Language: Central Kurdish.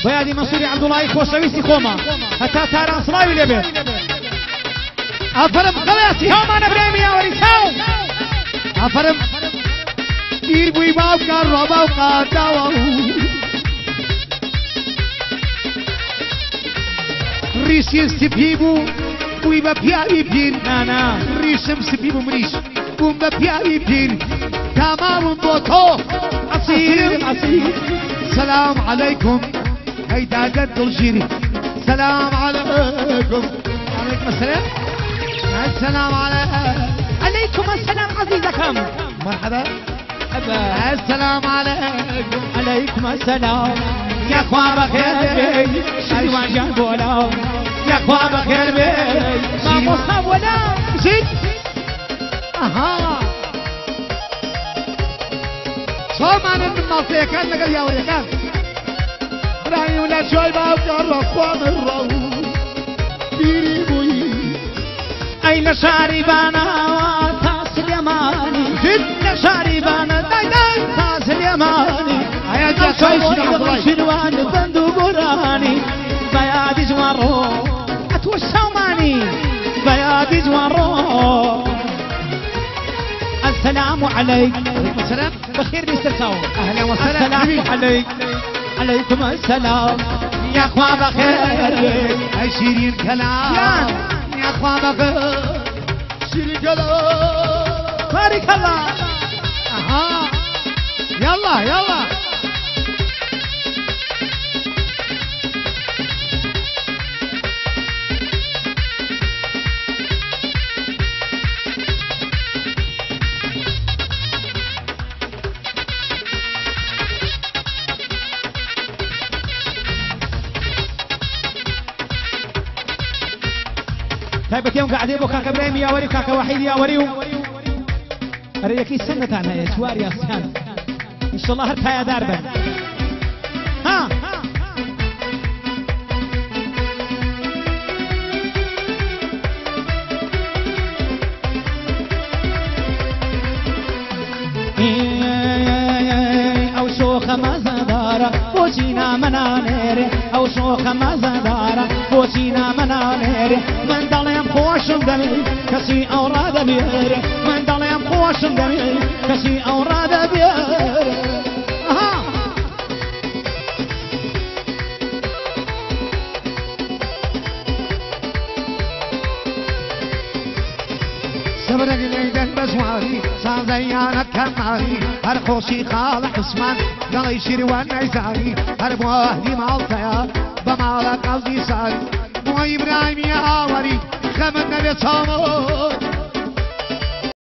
بەیادی مەنسووری عەبدوڵڵاهی خۆشەویستی خۆمە هەتا تاران سڵاوی لێبێت. ئافەرم خەڵاسی چاومانە برامی یاوەری چاو. ئافەرم پیر بووی باوکە ڕۆ باوکە داوە ڕیشی سپی بوو بووی بە پیاوی پیر. نانا ڕیشم سپی بوو منیش بووم بە پیاوی پیر. تاماوم بۆ تۆ عەسیرم عەسیر. سلام عەلەیکم ئەی دادە دڵگیر. سلام عەلەیکم. عەلەیکم السلام. السلام عەلەیکم. عەلەیکم السلام عەزیزەکەم. مرحبا. السلام علیکم. علیکم السلام. یاخوا بەخێر بێی شیروان گیان بۆ لام. یاخوا بەخێر بێی مامۆستا بۆ لام. بژیت. ئەها چۆمانن من ماڵتەیەکان لەگەڵ یاوەریەکان. برایم لە جۆی باوکە ڕەخوا من ڕەو بیری بووی. ئەی لە شاری باناوە تا سلێمانی. لە شاری بانە دای دای تا سلێمانی. ئایا جاچای شیروان بەند و گۆرانی بەیادی جوان ڕۆ ئەتوە شاومانی بەیادی جوان ڕۆ. السلام عليك. عليكم السلام. بخير مستر ساو. اهلا وسهلا. السلام عليك. عليكم السلام. يا اخوان بخير. اي شيرين كلام. يا اخوان بخير. شيرين كلام. بارك الله. اها يلا يلا. تایبەتیان قاعدەی بۆ کاکە برایم یاوەری و کاکە وەحید یاوەری و ئەرێ یەکی سەنگتان هەیە چوار یاسیان ئینشەڵڵا هەر پایەدار بن. ها ئەو شۆخە مەزەدارە بۆچی نامەنانێرێ؟ ئەو شۆخە مەزەدارە بۆچی نامەنانێرێ؟ من دەڵێم خۆشم دەوێ کەسی ئەو ڕادەبێرێ. من دەڵێم خۆشم دەوێ کەسی ئەو ڕادەبێرێ. ئەها سبرك ليدن بزواري سازيانة كماري هر خوشي خال عثمان قلي شيروان نيزاري هر بو أهلي مالتيا بمالا قوزي ساري بو إبراهيم يا آوري خمن نبي صامو.